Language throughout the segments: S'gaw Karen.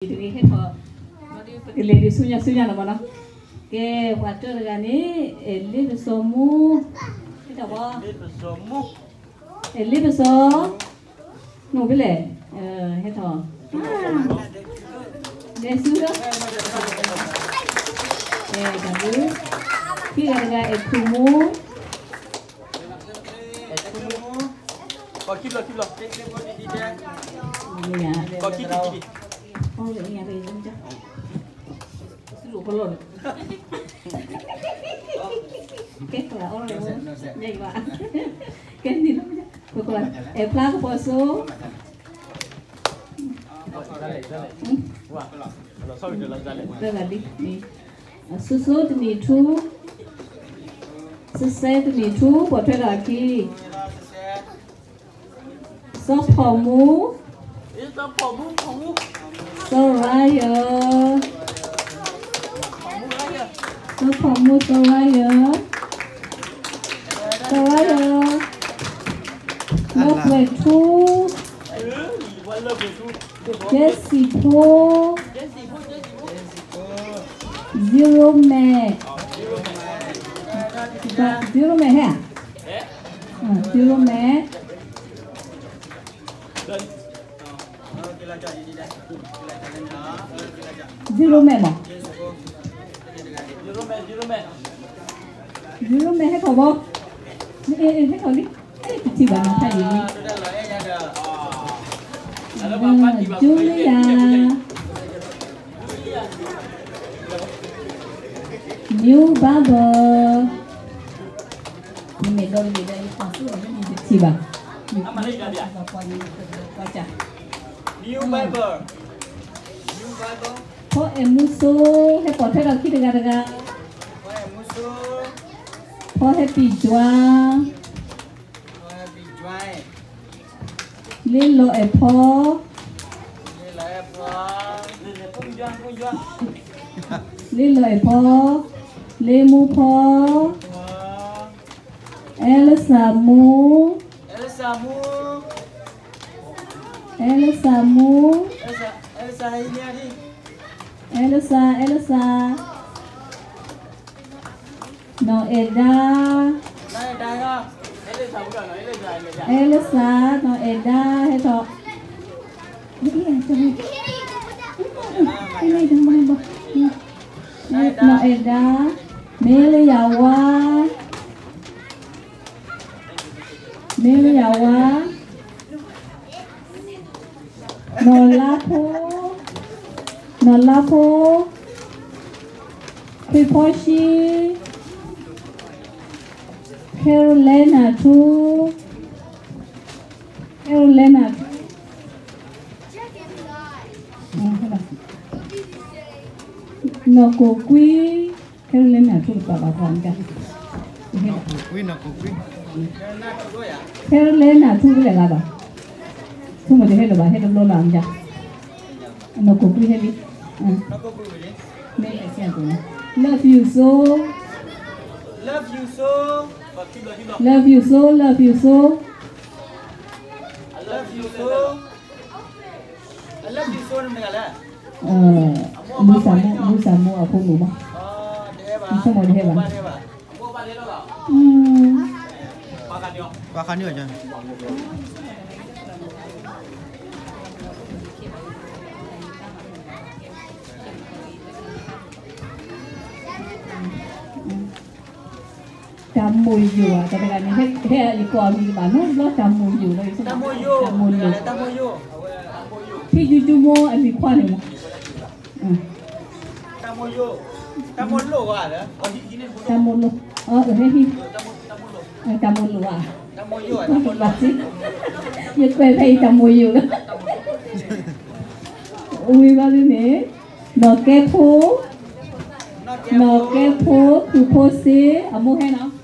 တဂ့ၤဟဲထီၣ်, ပကလဲၤဒုးဆူညါဆူညါလီၤမးနီၤ. ကဲ, ပှၤတၢၢ်တဂၤန့ၣ် အဲၣ်လ့ပစီၤမူ, ဟဲထီၣ်ဘီ, အဲၣ်လ့ပစီၤ, နအိၣ်ဖဲလဲၣ်, ဟဲထီၣ်, လဲၤဆူ, အဲၣ်တၢ်ဘျုး, ခံဂၤတဂၤ အဲၣ်ထူၣ်မူ ကဲ, အဲၣ်ဖျါကပီၤစိ, စိၤစိတနံၣ်ထူ, စဲစဲတနံၣ်ထူ, ပိာ်ထွဲထီၣ်အခံ, စီၤဖီၣ်မူ, စီၤရါယၢ, စီၤဖီၣ်မူ စီၤရါယၢ, စီၤရါယၢ, လၢပှဲၤထူ, ကဲစံၣ်ဖိ, zero မဲာ်, zero မဲာ်ဟဲ, zero မဲာ်, zero မဲာ်မး, zero မဲာ်ဟဲထီၣ်ဘီ, ဟဲထီၣ်လံ, တထံၣ်ဘၣ်နဖးယံာ်လံ, Julia, New Bible, နမ့ၢ်ဒီးတမ့ၢ်ဒီး ယဖးဆူၣ်အီၤ မ့ၢ်တထံၣ်ဘၣ်, New Bible, ဖီအဲၣ်မူစိ, ဟဲပိာ်ထွဲထီၣ်ခံတဂၤတဂၤ, ဖီဟဲပံၣ်ဒွါ, လ့လီၤအဲၣ်ဖီ, လ့လီၤအဲၣ်ဖီ, လ့မူဖီ, အဲလစၢ်မူ, အဲလစၢ်မူ, အဲလစၢ်, အဲလစၢ်, နီၢ်အဲၣ်ဒါ, အဲလစၢ်, နီၢ်အဲၣ်ဒါ, ဟဲထီၣ်, နီၢ်အဲၣ်ဒါ, မ့ၢ်လၢယၤဝါ, မ့ၢ်လၢယၤဝါ, နီၢ်လါဖိ, နီၢ်လါဖိ, ခွ့ဖီဆှံ, Carolinaထူ, Carolinaထူ, နီၢ်ကိၣ်ကွံ, Carolinaထူ တပာ်ဘၣ်ပှၤမတၤ, Carolinaထူကလဲၤလၢဘၣ်, ထူမ့ၢ်တဟဲလၢၤဘၣ် ဟဲတဘျီလၢ်မတၤ, နီၢ်ကိၣ်ကွံဟဲလံ, မ့ၢ်အဲၣ်စ့ၢ်ကီး, love you so, love you so, love you so, love you so, love you so, လၢ မုၢ်ဆၣ်မိၢ်အဖိမုၣ်မး, မုၢ်ဆၣ်မိၢ်တဟဲဘၣ်, ပှၤခါန့ၣ်ဘၣ်, တၢ်မိၢ်ယိာ်ဧါ, တဂၤန့ၣ် ဟဲယကိးအမံၤတဘၣ်နီတဘျီ, တၢ်မိၢ်ယိာ်လီၤ, တၢ်မိၢ်ယိာ်, ဖံယုကၠူမိၢ်အလံၤခွါန့ၣ်မး, တၢ်မိၢ်လိၣ်, အဟဲဟံၣ်, တၢ်မိၢ်လိၣ်ဧါ, ယကွဲးဖဲအံၤတၢ်မိၢ်ယိာ်လီၤ, ဝံၤဘျီဒ်န့ၣ်, နီၢ်ကဲဖိ, နီၢ်ကဲဖိ ခုၣ်ဖိစ့, အမိၢ်ဟဲနီၤ,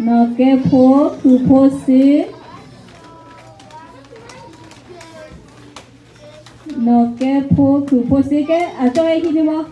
နီၢ်ကဲဖိ ခုၣ်ဖိစ့, နီၢ်ကဲဖိ ခုၣ်ဖိစ့, ကဲ အကၠီဟဲဟံးန့ၢ်ဘၣ်,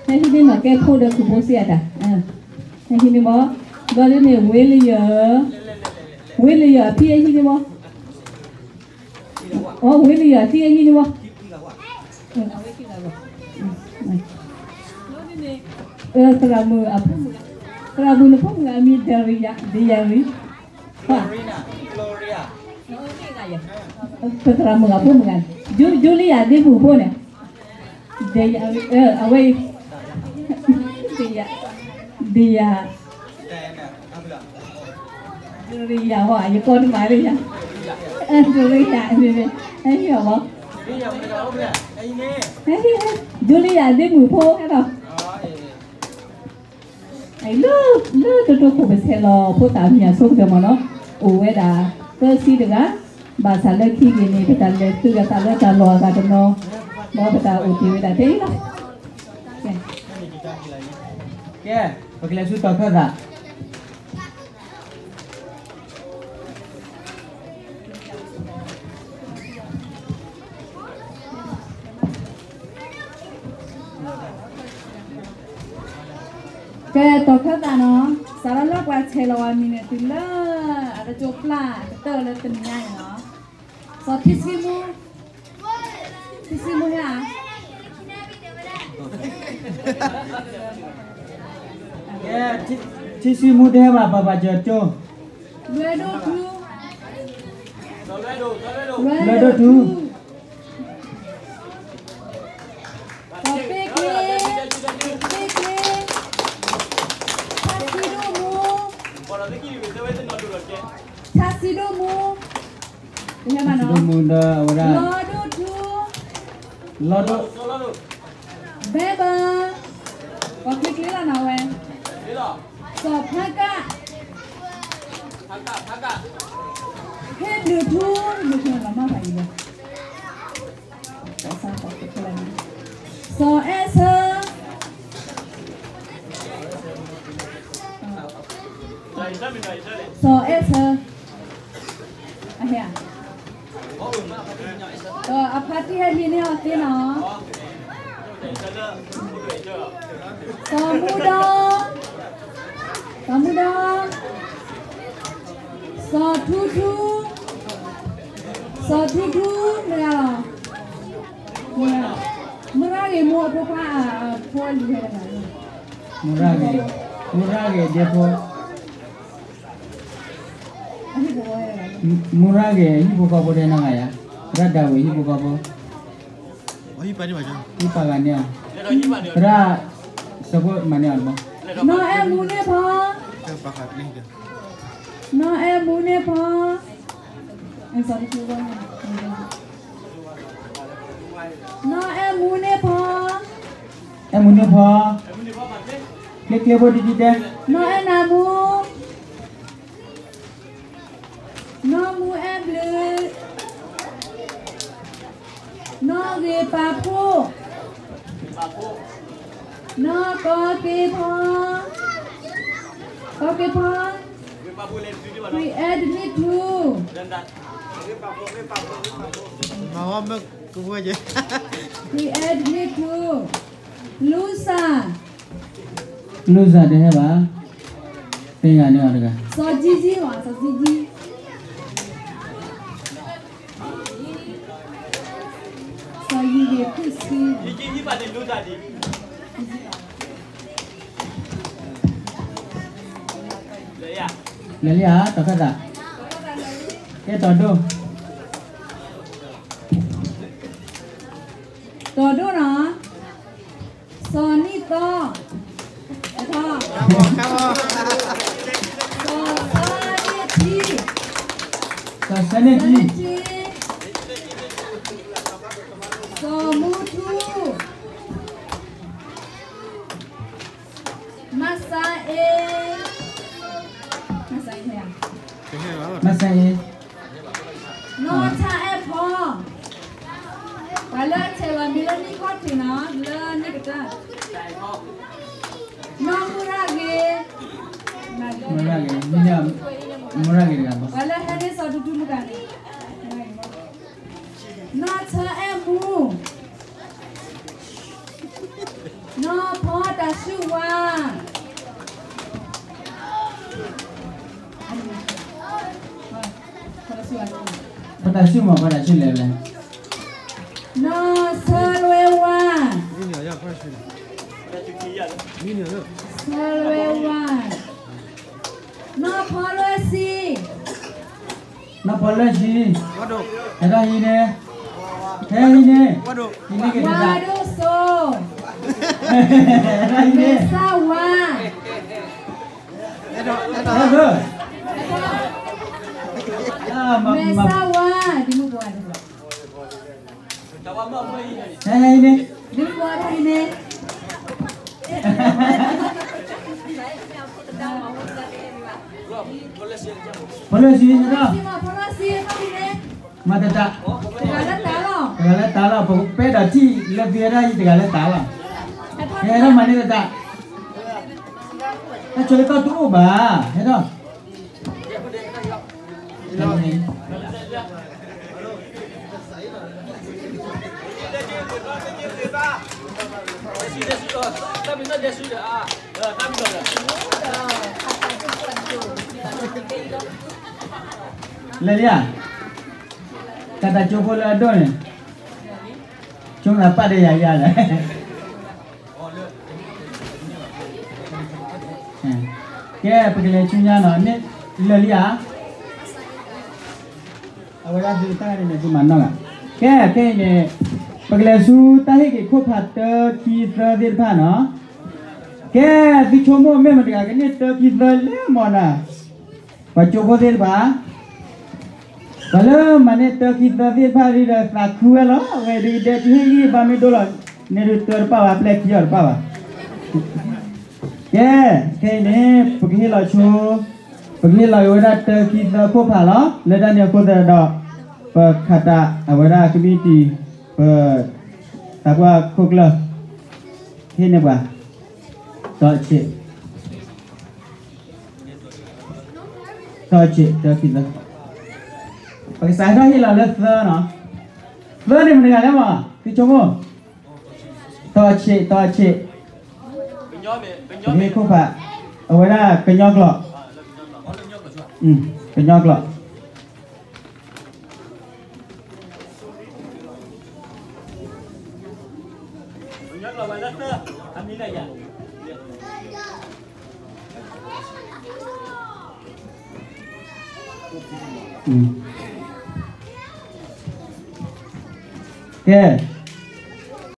ဟဲဟံးန့ၢ်နီၢ်ကဲဖိဒီးခုၣ်ဖိစ့အတၢ်, ဟဲဟံးန့ၢ်ဘၣ်, ဘျီဒ်န့ၣ် ဝ့လယၢၢ်, ဝ့လယၢၢ်အဖံဟဲဟံးန့ၢ်ဘၣ် အိ ဝံၤလံယၤ သံအနံၣ်န့ၣ်ဝဲ, အဝဲသံဂၤဂီၢ်, သရၣ်မုၣ်အဖိမုၣ်, သရၣ်မုၣ်နဖိမုၣ်အမံၤ ဒရံယၤ, ဒရံယၤ, ပသရၣ်မုၣ်အဖိမုၣ်ဂၤ, ယူလံယၤ ဒ့မုၣ်ဖိန့ၣ်, အဝဲအံၤ, ဒရံယၤ, ဒရံယၤ, ဟီ ယကိးတမံၤလၢယၤ, ဒရံယၤ, ဟဲဟ့ၣ်အီၤဘၣ်, ယူလံယၤ ဒ့မုၣ်ဖိဟဲဒီး လၢ လၢတတိခိၣ်ပဆဲးလီၤဖိသၣ်မံၤအဆိကတၢၢ်မ့ၢ်နီၤ, အိၣ်ဝဲဒၣ် သၢဆံတဂၤ, ဘၣ်ဆၣ်လၢခံက့ၤန့ၣ် ပတၢ်လဲၤသုးအသးလၢတၢ်လီၢ်အဂၤတနီၤ, ဒီးပတၢ်အိၣ်တ့ၢ်ဝဲဒၣ်ဖဲအံၤလီၤ. ကဲ, ပကလဲၤဆူတီၤခၢၣ်သး ကဲ တီၤခၢၣ်သးနီၤ, စးထီၣ်လၢပှၤဆဲးလီၤဝဲမံၤန့ၣ် တုၤလၢအတကၠိပျၢ်ကတၢၢ်လၢတနံၤညါန့ၣ်နီၤ, စီၤထံဆံမူ, ထံဆံမူဟဲဧါ, ထံဆံမူတဟဲဘၣ် ပၢ်ပၢ်ကၠီၤကၠိ, လွဲဒိၣ်ထူ, လွဲဒိၣ်ထူ, စီၤပ့ကျ့, ပ့ကျ့, ထါစံဒိၣ်မူ, ထါစံဒိၣ်မူ, ထါစံဒိၣ်မူဒီးအဝဲဒၣ် လီဒိၣ်ထူ, လီဒိၣ်, ဘဲဘၢ, ပှၤချ့ချ့လီၤနီၤဝဲ, စီၤဖါကၣ်, ဟ့ၣ်ဘျုးထူ, ဘျုးထူလီၤမၢ်ဖးအံၤလီၤ, စီၤအဲၣ်ဆၢ, စီၤအဲၣ်ဆၢ, အဟဲဧါ, ဒီးအဖါတံၢ်ဟဲမံန့ၢ်အီၤသ့နီၤ, စီၤမူဒီ, စီၤမူဒီ, စီၤထူထူ, စီၤထူထူ, မုၢ်ဂၤလီၤ, မုၢ်ဂၤ, မုၢ်ရၣ်ဂ့ၤမိၢ်အဖိခွါအဖိအလံၤဟဲတဂၤ, မုၢ်ရၣ်ဂ့ၤ, မုၢ်ရၣ်ဂ့ၤဒဲဖိ မုၢ်ရၣ်ဂ့ၤဟံၣ်ဖိဃီဖိတဲနီၢ်ဂၤယၤ, ရၣ်ဒၣ်ဝံၤဟံၣ်ဖိဃီဖိ, ဟံၣ်ပာ်ဂၤန့ၣ်, ရၣ်, စီၤဖိမၤန့ၢ်အီၤတဘျီ, နီၢ်အဲၣ်မူန့ၢ်ဖီ, နီၢ်အဲၣ်မူန့ၢ်ဖီ, နီၢ်အဲၣ်မူန့ၢ်ဖီ, အဲၣ်မူန့ၢ်ဖီ, ကျ့ကျ့ဖိဒ်ဒ်တဲ, နီၢ်အဲၣ်နၤမူ နီၢ်မူအဲၣ်ဘျုး, နီၢ်ဂ့ၤပာ်ဖှိၣ်, နီၢ်ကီက့ဖီ, ကီက့ဖီ, ခွံအဲၣ်တနံၣ်ထူ, ခွံအဲၣ်တနံၣ်ထူ, လူစၢ် လူစၢ်တဟဲဘၣ်, သ့ၣ်ညါန့ၢ်အီၤတဂၤ, စီၤကံကံ, စီၤကံကံ, စီၤယံၤဂ့ၤဖုဆံ, လဲၤလံဧါ တီၤခၢၣ်သး, ကဲတီၤဒိၣ်, တီၤဒိၣ်နီၤ, စီၤနံၣ်သီ, စီၤ, စီၤဆၢန့ၢ်ထံ, စီၤဆၢန့ၢ်ထံ, စီၤမူထူ, မၤစၢ်အ့, မၤစၢ်အ့, မၤစၢ်အ့, နီၢ်ထါအဲၣ်ဖီ, ပှၤလၢအဆဲးလီၤမံၤလၢနံၣ်ခီၣ်ထံးနီၤ လၢနံၣ်ကတၢၢ်, နီၢ်မူရၣ်ဂ့ၤ, မူရၣ်ဂ့ၤ, မူရၣ်ဂ့ၤတဂၤ, ပှၤလၢဟဲန့ၢ်စီၤထူထူမုၢ်ဂၤန့ၣ်, နီၢ်ဆၢအဲၣ်မူ, နီၢ်ဖီတၢ်စုဝါ, ဖီတၢ်စုဝါ, တၢ်ဆူၣ်မး ပှၤတၢ်ဆူၣ်လဲၣ်လဲၣ်, နီၢ်ဆၢလွဲဝါ, ဆၢလွဲဝါ, နီၢ်ဖီလၢဆံ, နီၢ်ဖီလၢဆံ, ဟဲထီၣ်ဟံးန့ၣ်, ဟဲဟံးန့ၣ်, ဝါဒိၣ်စိ, ဟဲထီၣ်ဟံးန့ၣ်, မဲာ်ဆၣ်ဝါ, မဲာ်ဆၣ်ဝါ, ဒ်မုၢ်ပှၢ်န့ၣ်, ဟဲဟံးန့ၣ်, ဒ်မုၢ်ပှၢ်န့ၣ်, ဖီလၢဆံ, ဖီလၢဆံ, မၤတတး, တဂၤလၢတၢ်လီၤ, ပှၤလၢတၢ်လီၤပပဲဒၣ်ထံၣ်လၢသုဝဲဒၣ်အံၤတဂၤလၢတၢ်လီၤ, ဟဲထီၣ်မၤန့ၢ်တတး, တၢ်ဆိးလၢကီၢ်တအိၣ်ဘၣ်, ဟဲထီၣ် လဲၤလံဧါ, တၢ်တၢ်ကၠိဖိလၢအဒိၣ်န့ၣ်, ကၠိနၤပာ်ဒီးယၤယၤလဲၣ်, ကဲ ပကလဲၤဆူညါနီၤ, န့ၣ်လၢာ်လံဧါ, အဝဲဒၣ်သုတၢ်ဂၤန့ၣ်န့ၣ် သုမၤနီၣ်ဂၤ, ကဲ ခဲအံၤန့ၣ်, ပကလဲၤဆူတၢ်ဟ့ၣ်က့ၤခိၣ်ဖးတၢခံသၢသ့ၣ်တဖၣ်နီၤ, ကဲ သုဆိကမိၣ်မ့ၢ်မတၤတဂၤ ကန့ၢ်တၢခံသၢလၢမီၤနၤ, ပှၤကၠိဖိသ့ၣ်တဖၣ် ပှၤလၢမၤန့ၢ်တၢခံသၢသ့ၣ်တဖၣ်ဒ်ဒီးသးခုဝဲလီၤ, အဝဲဒုးဒဲတဟ့ၣ်ဂံၢ်ဘါမ့ၢ်ဒိၣ်လီၤ, န့ၣ်ဒုးတၢတပာ်ဘၣ် ပျဲၢ်ခံအီၤတပာ်ဘၣ်, ကဲ, ခဲအံၤန့ၣ် ပကဟ့ၣ်လီၤဆိ, ပကဟ့ၣ်လီၤက့ၤဝဲဒၣ်တၢခံသၢခိၣ်ဖးလီၤ, လၢတၢ်န့ၣ်အဃိသတးဒီး, ပခးတးအဝဲဒၣ်ကမံးတံာ်, ပ, သးပှၢ်ခိၣ်ကျၢၢ်, ဟ့ၣ်န့ၢ်ပှၤ, တီဆံး တီဆံး တၢခံသၢ, ပကစးထီၣ်ဟ့ၣ်လီၤလၢသၢနီၤ, သၢန့ၣ်မတၤတဂၤလဲၣ်မး, သုဆိကမိၣ်, တီဆံး တီဆံး, ပကဟ့ၣ်ခိၣ်ဖး, အဝဲဒၣ်ကညီကျိာ်, ကညီကျိာ် ကဲ,